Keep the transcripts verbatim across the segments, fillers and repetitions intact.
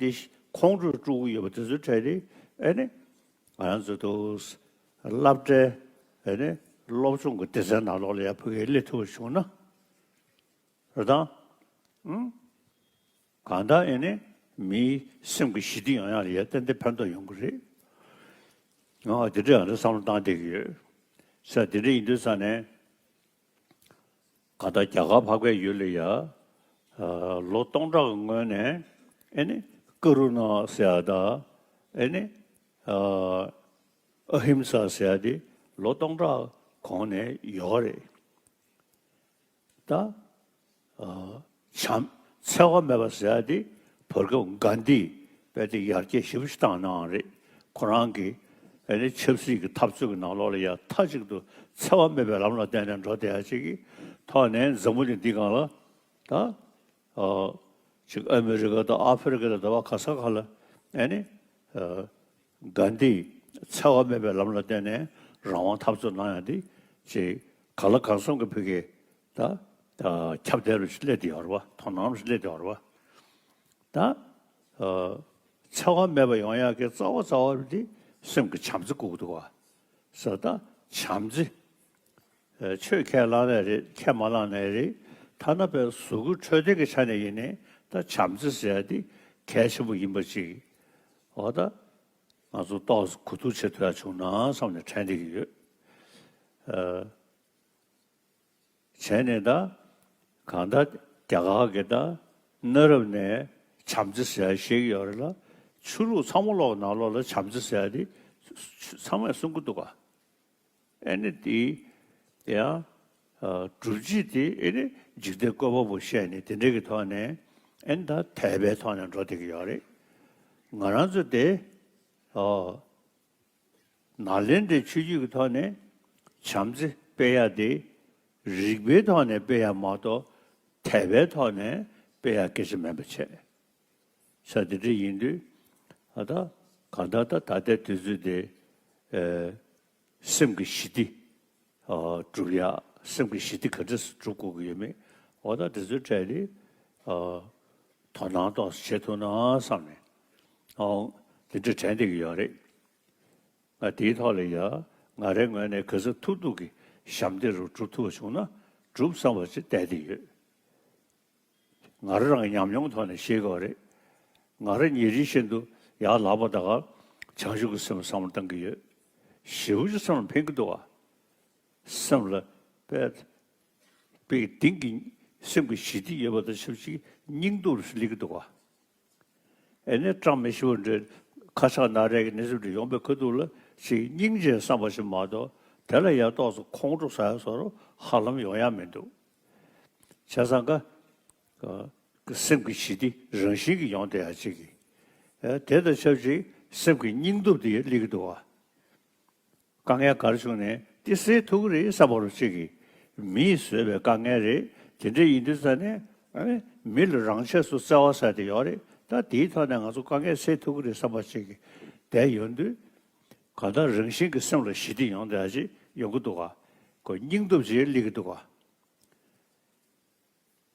འདི་ཁོང་ཁྲོ་སྤྲོད་ཀྱི་ཡོད་པ་དེ་ཚོའི་གྲས་དེ་ཨེ་ནི་ང་རང་ཚོ་དུ་སློབ་གྲྭའི་ཨེ་ནི་སློབ་སྦྱོང་གི་སྡེ་ཚན་ནང་ལོགས་ལ་ཡང་ཕ་གིར་སླེབས་ཐུབ་པ་བྱུང་ན། རེད་དང་། ཨང་། གང་ལྟར་ཨེ་ནི་མིའི་སེམས་ཀྱི་ཞི་བདེ་ཡོང་ཡག་ལ་ཡང་ཏན་ཏན་ཕན་ཐོགས་ཡོང་གི་རེད། ང་འདི་འདྲ་ཡང་བསམ་བློ་བཏང་བསྡད་ཀྱི་ཡོད། ས་འདི་འདྲ་ཡིན་དུས་ས་ནས་གང་ལྟར་རྒྱ་གར་འཕགས་པའི་ཡུལ་ལ་ཡ་ལོ་སྟོང་ཕྲག་གི་སྔོན་ནས་ཨེ་ནི་ཀ་རུ་ཎ་ཟེར་ཡ་དང་ཨེ་ནི་ཨ་ཧིམ་ས་ཟེར་ཡ་དེ་ལོ་སྟོང་ཕྲག་གོང་ནས་ཡོད་རེད། ད། བྱམས། འཚེ་བ་མེད་པ་ཟེར་ཡ་དེ་བར་སྐབས་གྷན་དྷིས་དཔེ་དེ་ཡར་རྒྱས་ཞེ་པོ་ཞིག་བཏང་གནང་བ་རེད། ཁོ་རང་གིས་ཨ་ནི་ཆབ་སྲིད་ཀྱི་འཐབ་རྩོད་ཀྱི་ནང་ལོགས་ལ་ཡང་མཐའ་གཅིག་ཏུ་འཚེ་བ་མེད་པའི་ལམ་ལ་བརྟེན་ནས་འགྲོ་བསྡད་ཡ་ཅིག་གི་ཐོག་ནས་འཛམ་བུ་གླིང་འདི་སྒང་ལ་ད་ཅིག་ཨ་མི་རི་ཀ་དང་ཨ་ཧྥེ་རི་ཀ་དང་ད་བར་ག་ས་ག་ལ་ཨ་ནི། གྷན་དྷིས་འཚེ་བ་མེད་པའི་ལམ་ལ་བརྟེན་ནས་རང་དབང་འཐབ་རྩོད་གནང་ཡ་འདི་ཅིག་གང་ལ་གང་འཚམ་གྱི་ཕ་གིའི་ད་ཁྱབ་གདལ་རུ་ཞིག་སླེབས་བསྡད་ཡོད་རེད་བ། དོ་སྣང་རུ་ཞིག་སླེབས་བསྡད་ཡོད་རེད་བ། ད་འཚེ་བ་མེད་པ་ཡོང་ཡག་གི་རྩ་བ་རྩ་བ་འདི་སེམས་ཀྱི་བྱམས་བརྩེ་དགོས་ཀྱི་འདུག་བ། ས་ད་བྱམས་བརྩེ། ཆོས་ཁས་བླངས་ནའི་རེད། ཁས་མ་བླངས་ནའི་རེད། ཐ་ན་པའི་གཟུགས་སྐུ་འཕྲོད་བསྟེན་གྱི་ཆ་ནས་ཡིན་ནའི་ད་བྱམས་བརྩེ་ཟེར་ཡ་འདི་གལ་ཆེན་པོ་ཡིན་པ་ཅིག་འོ་ད་ང་ཚོ་ཏོག་ཙམ་གོ་བསྡུར་བྱེད་ཐུབ་ཡ་བྱུང་ན་བསམ་ནས་དྲན་བསྡད་ཀྱི་ཡོད། བྱས་ནས་ད་གང་ལྟར་རྒྱ་གར་གྱི་ད་གནའ་རབས་ནས་བྱམས་བརྩེ་ཟེར་ཡ་ཤེས་ཀྱི་ཡོད་རེད་ལ། ཆོས་ལུགས་ཚང་མ་ལོག་ནང་ལོགས་ལ་བྱམས་བརྩེ་ཟེར་ཡ་འདི་ཚང་མས་གསུང་གི་འདུག་ག་ཨེ་ནི་དེ་ཡང་སྒྲུབ་བྱེད་དེ་ཨེ་ནི་འཇིག་རྟེན་བཀོད་པ་པོ་བཤད་ནས་དེ་འདྲའི་གི་ཐོག་ནས་ཨེ་ནི་ད་དད་པའི་ཐོག་ནས་འགྲོ་བསྡད་ཀྱི་ཡོད་རེད། ང་རང་ཚོ་དེ་ནཱ་ལེནྡྲའི་ཆོས་བརྒྱུད་ཀྱི་ཐོག་ནས་བྱམས་བརྩེ་སྤེལ་ཡ་དེ་རིག་པའི་ཐོག་ནས་སྤེལ་ཡ་མ་གཏོགས་དད་པའི་ཐོག་ནས་སྤེལ་ཡ་སྐད་ཆ་མིན་པ་བྱས། ས་དེ་འདྲ་ཡིན་དུས་ཨ་ད་གང་ལྟར་ད་ད་ལྟའི་དུས་ཚོད་དེ་ཨེ་སེམས་ཀྱི་ཞི་བདེ་ཨ་སྒྲུབ་ཡ། སེམས་ཀྱི་ཞི་བདེ་ག་འདྲ་སེ་སྒྲུབ་དགོས་ཀྱི་ཡོད་མེད་འོ་ད་དེ་ཚོའི་གྲས་དེ་ཨ་དོ་སྣང་ཏོག་ཙམ་བྱེད་ཐུབ་ན་བསམ་ནས་ཨོ་དེ་འདྲ་དྲན་བསྡད་ཀྱི་ཡོད་རེད། ང་དེའི་ཐོག་ལ་ཡ་ང་རའི་ངོས་ནས་ག་ཚོད་ཐུབ་ཐུབ་ཀྱི་ཞབས་འདེགས་རུ་སྒྲུབ་ཐུབ་པ་བྱུང་ན་སྒྲུབ་བསམ་པ་ཅིག་བསྡད་དེ་ཡོད། ང་རང་རང་གི་ཉམས་མྱོང་ཐོག་ནས་ཤེས་དགོས་རེད། ང་རང་ཉིན་རེ་བཞིན་དུ་ཡར་ལབ་པ་ད་ག་བྱང་ཆུབ་ཀྱི་སེམས་བསམ་བློ་བཏང་གི་ཡོད། ཞེ་པོ་ཅིག་སེམས་ལ་ཕན་གྱི་འདུག་བ། སེམས་ལ་དཔེ་དཔེ་གཏིང་གི་སེམས་ཀྱི་ཞི་བདེ་ཡོད་པ་དང་ཆབས་ཅིག་སྙིང་སྟོབས་སླེབས་ཀྱི་འདུག་བ། ཨེ་ནས་བཀྲ་མི་ཤིས་པ་འདྲ་ཁ་ཆག་སྣ་རལ་གྱི་གནས་ཚུལ་འདྲ་ཡོང་པའི་ཁ་ཐུག་ལ་ཅིག་སྙིང་རྗེ་བསམ་པ་ཞིག་མ་གཏོགས་དེ་ལ་ཡང་ཏོག་ཙམ་ཁོང་ཁྲོ་ཟ་ཡ་བཟོ་འདྲ་ཧ་ལམ་ཡོང་ཡ་མི་འདུག་བྱས་ཙང་ཀ་ཀ་སེམས་ཀྱི་ཞི་བདེ་རང་བཞིན་གྱིས་ཡོང་བསྡད་ཡ་ཅིག་གིས་ཨེ་དེ་དང་ཆབས་ཅིག་སེམས་ཀྱི་སྙིང་སྟོབས་དེ་སླེབས་ཀྱི་འདུག་བ། དཀའ་ངལ་ག་རེ་བྱུང་ནའི་དེ་སེལ་ཐུབ་ཀྱི་རེད་བསམ་པ་རུ་གཅིག་གིས། མིས་བཟོས་པའི་དཀའ་ངལ་རེད། དེ་འདྲ་ཡིན་དུས་ཙ་ནས་ཨ་ནི་མི་ལ་རང་ཆས་སུ་བརྩེ་བ་ཟེར་དེ་ཡོད་རེད། ད་དེའི་ཐོག་ནས་ང་ཚོ་དཀའ་ངལ་སེལ་ཐུབ་ཀྱི་རེད་བསམ་པ་ཅིག་གིས་བསྡད་ཡོང་དུས། གང་ལྟར་རང་བཞིན་གྱིས་སེམས་ལ་ཞི་བདེ་ཡོང་བསྡད་ཅིག་ཡོང་གི་འདུག་ག་ཁོ་སྙིང་སྟོབས་ཅིག་སླེབས་ཀྱི་འདུག་ག་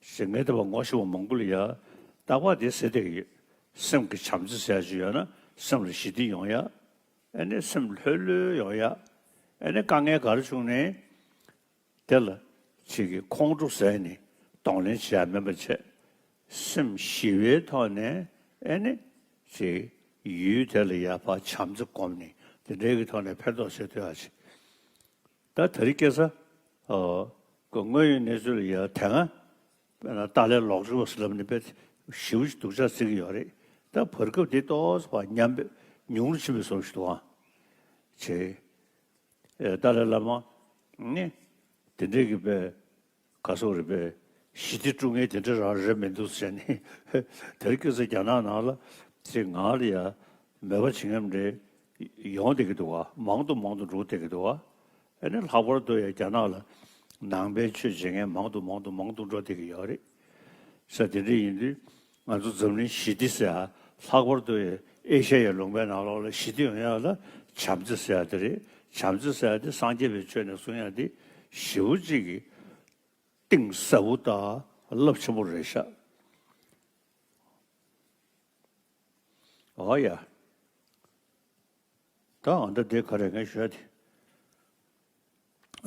ཞེས་ངས་བལྟས་པ་ངོ་ཤེས་པ་མང་པོ་ལ་ཡ་རྟག་པར་དེ་ཟེར་བསྡད་ཀྱི་ཡོད། སེམས་ཀྱི་བྱམས་བརྩེ་ཟེར་ཡ་ཅིག་ཡོད་ན་སེམས་ལ་ཞི་བདེ་ཡོང་ཡ། ཨ་ནི་སེམས་ལྷོད་ལྷོད་ཡོང་ཡ། ཨ་ནི་དཀའ་ངལ་ག་རེ་བྱུང་ནའི་དེ་ལ་ཅིག་གིས་ཁོང་ཁྲོ་ཟ་ནས་གདོང་ལེན་བྱེད་ཡ་མིན་པ་བྱས། སེམས་ཞི་བའི་ཐོག་ནས་ཨ་ནི་ཅིག་ཡུལ་དེ་ལ་ཡ་ཕར་བྱམས་བརྩེ་སྒོམ་ནས་དེ་འདྲའི་གི་ཐོག་ནས་ཕན་ཐོགས་བྱེད་ཐུབ་ཡ་ཅིག་ད་དེ་རིང་ཁ་སང་ཨ་ཁོ་དངོས་ཡོད་གནས་ཚུལ་ལ་ཡ་དེ་སྔ་དཔེར་ན་ཏཱ་ལའི་ལོག་སྤྱོད་པ་ཟེར་ལབ་ནས་དཔེ་ཞེ་པོ་ཅིག་སྡུག་ཅག་བརྩི་གི་ཡོད་རེད། ད་བར་སྐབས་དེ་ཏོག་ཙམ་ཕར་ཉམས་པའི་ཉུང་རུ་ཕྱིན་པའི་བཟོ་ཞིག་འདུག་ཨང་། ཅེས། ཨེ་ཏཱ་ལའི་བླ་མ་ནི་དེ་འདྲའི་གི་དཔེ་ག་སོགས་རེད་པས། ཞི་བདེ་དཀྲུག་མཁན་དེ་འདྲ་རང་རེད་མི་འདུག་ཟེར་ནས་དེ་རིང་ཁ་སང་རྒྱ་ནག་ནང་ལ་ཅིག་ངར་ལ་ཡ་མོས་པ་བྱེད་མཁན་རེ་ཡོང་བསྡད་ཀྱི་འདུག་བ། མང་དུ་མང་དུ་འགྲོ་བསྡད་ཀྱི་འདུག་བ། ཨ་ནི་ལྷག་པར་དུ་ཡ་རྒྱ་ནག་ལ་ནང་པའི་ཆོས་བྱེད་མཁན་མང་དུ་མང་དུ་མང་དུ་འགྲོ་བསྡད་ཀྱི་ཡོད་རེད། ས་དེ་འདྲ་ཡིན་དུས་ང་ཚོ་འཛམ་གླིང་ཞི་བདེ་ཟེར་ཡ་ལྷག་པར་དུ་ཨེ་ཤ་ཡའི་ལུང་པའི་ནང་ལོགས་ལ་ཞི་བདེ་ཡོང་ཡ་ལ་བྱམས་བརྩེ་ཟེར་ཡ་དེ་རེད། བྱམས་བརྩེ་ཟེར་ཡ་དེ་སངས་རྒྱས་པའི་ཆོས་ནས་གསུང་ཡ་དེ་ཞེ་པོ་ཅིག་གི་གཏིང་ཟབ་པོ་དང་རླབས་ཆེན་པོ་རེད་ཤག་ཨོ་ཡ། ད་ཨ་འདྲ་དེ་ག་རེ་ངས་ཞུ་ཡ་དེ།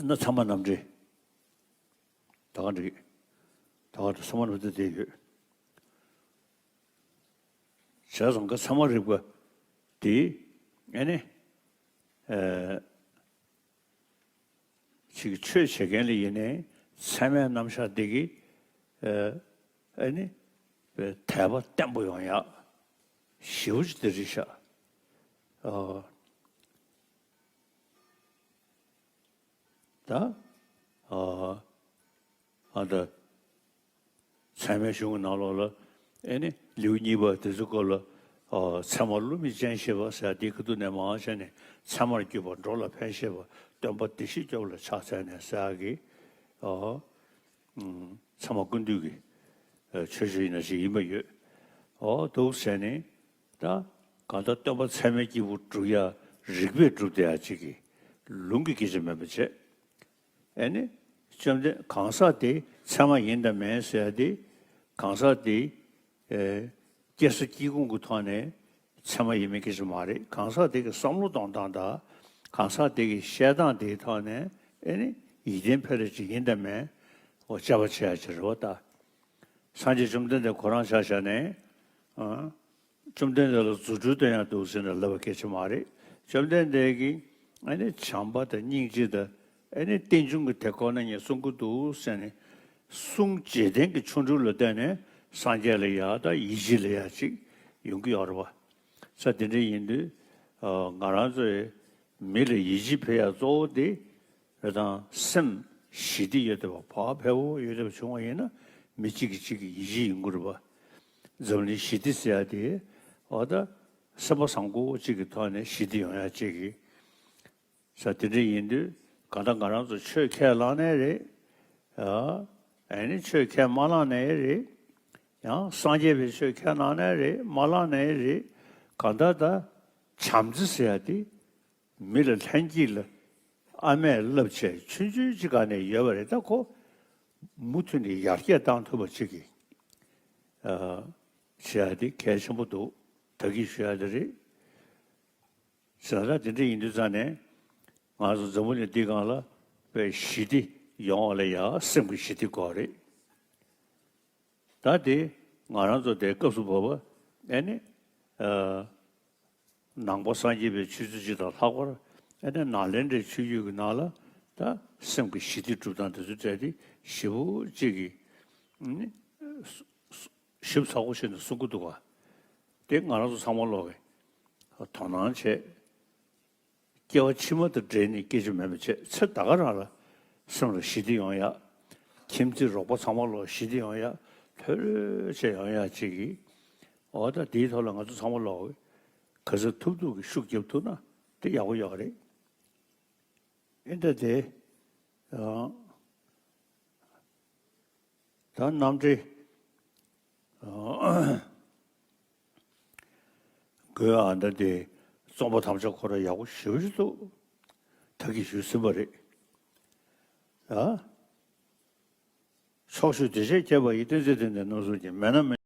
ན་ཚང་མ་རྣམ་འགྲེལ། ད་ག་འགྲིག་ད་ག་ཚང་མ་རྣམ་འགྲེལ་དེ་ཡོད། བྱས་ཙང་ག་ཚང་མ་རིག་པ་དེ་ཨེ་ནི། ཨེ། ཅིག་ཆོས་བྱེད་མཁན་ལ་ཡིན་ནའི་ཚད་མའི་རྣམ་གཞག་འདི་གི་ཨ་ནི་དད་པ་བརྟན་པོ་ཡོང་ཡག་ཞེ་པོ་ཅིག་འདི་རེད་ཤག་ཨ། ད་ཨ་ཨ་ད། ཚད་མའི་གཞུང་གི་ནང་ལོགས་ལ་ཨེ་ནི་ལེའུ་གཉིས་པ་དེ་ཚོའི་སྐོར་ལ། ཨོ། ཚད་མ་བསླུ་མེད་ཅན་ཤེས་པ་ཟེར་ཡ་དེའི་ཁ་ཐུག་ནས་མར་བྱས་ནས་ཚད་མར་གྱུར་པ་འགྲོ་ལ་ཕན་ཤེས་པ་སྟོན་པ་བདེ་གཤེགས་སྐྱོབ་ལ་ཕྱག་འཚལ་ནས་ཟེར་ཡ་གི། ཨོ། ཚད་མ་ཀུན་བཏུས་ཀྱི་ཆོས་ཆོས་ཡིན་ན་ཞིག་ཡིན་པ་ཡོད། ཨོ་འདུག་ཟེར་ནས་ད་གང་ལྟར་སྟོན་པ་ཚད་མའི་སྐྱེས་བུ་སྒྲུབ་ཡ་རིགས་པས་སྒྲུབ་བསྡད་ཡ་ཅིག་གི་ལུང་གི་སྐད་ཆ་མེད་པ་བྱས། ཨེ་ནི། བཅོམ་ལྡན་གང་ཟག་དེ་ཚད་མ་ཡིན་དང་མིན་ཟེར་ཡ་དེ། གང་ཟག་དེ། ཨེ། སྐྱེ་ས་སྐྱེ་ཁུངས་ཀྱི་ཐོག་ནས་ཚད་མ་ཡིན་མིན་སྐད་ཆ་མ་རེད། གང་ཟག་དེ་གི་བསམ་བློ་གཏོང་སྟངས་དང་། གང་ཟག་དེ་གི་བཤད་སྟངས་དེའི་ཐོག་ནས་ཨེ་ནི་ཡིད་བརྟན་འཕེར་རེ་ཅིག་ཡིན་དང་མིན། འོ་དཔྱད་པ་བྱེད་ཡ་ཅིག་རེད་བ་ད། སངས་རྒྱས་བཅོམ་ལྡན་འདས་ཁོ་རང་ཆ་བཞག་ནས། ཨ། བཅོམ་ལྡན་འདས་ལ་རྫུ་འཕྲུལ་སྟོན་ཡག་འདུག་ཟེར་ནས་ལབ་པ་སྐད་ཆ་མ་རེད། བཅོམ་ལྡན་འདས་ཀྱིས་ཨ་ནི་བྱམས་པ་དང་སྙིང་རྗེ་དང་ཨ་ནི་རྟེན་འབྱུང་གི་དེ་ཁོ་ན་ཉིད་གསུང་གི་འདུག་ཟེར་ནས། གསུང་བྱེད་ལྡན་གྱི་ཆོ་འཕྲུལ་ལ་བརྟེན་ནས་སངས་རྒྱས་ལ་ཡག་དང་ཡིད་ཆེས་ལ་ཡག་ཅིག་ཡོང་གི་ཡོད་རེད་བ། ས་དེ་འདྲ་ཡིན་དུས། ཨ། ང་རང་ཚོས་མི་ལ་ཡིད་ཆེས་འཕེར་ཡག་གཙོ་བོ་དེ། རེ་དང་སེམས་ཞི་བདེ་ཡོད་བསྡད་པ། བག་ཕེབས་པོ་ཡོད་བསྡད་པ་བྱུང་བ་ཡིན་ན་མི་གཅིག་གིས་གཅིག་གི་ཡིད་ཆེས་ཡོང་གི་རེད་པ། འཛམ་གླིང་ཞི་བདེ་ཟེར་ཡ་དེ་འོ་ད་སེམས་པ་བཟང་པོ་གཅིག་གི་ཐོག་ནས་ཞི་བདེ་ཡོང་ཡ་གཅིག་གི། ས་དེ་འདྲ་ཡིན་དུས་གང་ལྟར་ང་རང་ཚོ་ཆོས་ཁས་བླངས་ནའི་རེད། ཨ་ནི་ཆོས་ཁས་མ་བླངས་ནའི་རེད། ཡང་སངས་རྒྱས་པའི་ཆོས་ཁས་བླངས་ནའི་རེད། མ་བླངས་ནའི་རེད། གང་ལྟར་ད་བྱམས་བརྩེ་ཟེར་ཡ་དེ། མི་ལ་ལྷན་སྐྱེས་ལ་ཨ་མས་བསླབ་བྱས་ཆུང་ཆུང་ཅིག་ག་ནས་ཡོད་པ་རེད། ད་ཁོ་མུ་མཐུད་ནས་ཡར་རྒྱས་བཏང་ཐུབ་པ་ཅིག་གི། ཨ། བྱེད་ཡ་དེ་གལ་ཆེན་པོ་འདུག་ད་གིན་ཞུ་ཡ་དེ་རེད། བྱས་ཙང་དེ་འདྲ་ཡིན་དུས་ཙང་ནས་ང་ཚོ་འཛམ་བུ་གླིང་འདིའི་སྒང་ལ་དཔེ་ཞི་བདེ་ཡོང་བ་ལ་ཡ་སེམས་ཀྱི་ཞི་བདེ་དགོས་རེད། ད་དེ་ང་རང་ཚོ་དེ་སྐབས་སུ་བབ་པ་ཨེ་ནི། ཨ། ནང་པ་སངས་རྒྱས་པའི་ཆོས་ཚུལ་སྤྱི་དང་ལྷག་པར་ཨེ་ནི་ནཱ་ལེནྡྲའི་ཆོས་བརྒྱུད་ཀྱི་ནང་ལ་ད་སེམས་ཀྱི་ཞི་བདེ་སྒྲུབ་སྟངས་དེ་ཚོའི་གྲས་དེ་ཞེ་པོ་ཅིག་གི་ཨ་ནི་ཞིབ་ཚགས་པོ་བྱས་ནས་གསུང་གི་འདུག་ག་དེ་ང་རང་ཚོ་ཚང་མ་ལོག་གི་དོ་སྣང་བྱས། སྐྱེ་བ་ཕྱི་མ་དང་འབྲེལ་ནས་སྐད་ཆ་མེད་པ་བྱས། ཚེ་ད་ག་རང་ལ་སེམས་ལ་ཞི་བདེ་ཡོང་ཡག་ཁྱིམ་མཚེས་རོགས་པ་ཚང་མ་ལ་ཞི་བདེ་ཡོང་ཡག་ལྷོད་ལྷོད་བྱས་ཡོང་ཡག་ཅིག་གིས། འོ་ད་དེའི་ཐོག་ལ་ང་ཚོ་ཚང་མ་ལོག་གི་ག་ཚོད་ཐུབ་ཐུབ་ཀྱི་ཤུགས་རྒྱབ་ཐུབ་ན་དེ་ཡག་པོ་ཡོད་རེད། ཨེ་འདྲ་དེ། ཨ། ད་རྣམ་འགྲེལ། ཨ། དགོས་ཨ་འདྲ་དེ་རྩོམ་པ་ཐམས་ཅད་ཁོ་རང་ཡག་པོ་ཞེ་པོ་ཅིག་འདུག་ད་གིན་ཞུས་ཟིན་པ་རེད། ཨ། ཕྱོགས་བཅུའི་བདེ་གཤེགས་ཁྱབ་པ་ཡི། བསྟན་འཛིན་དོན་ལྡན་རྣམ་གསུམ་གྱི། མེད་ན་མེད།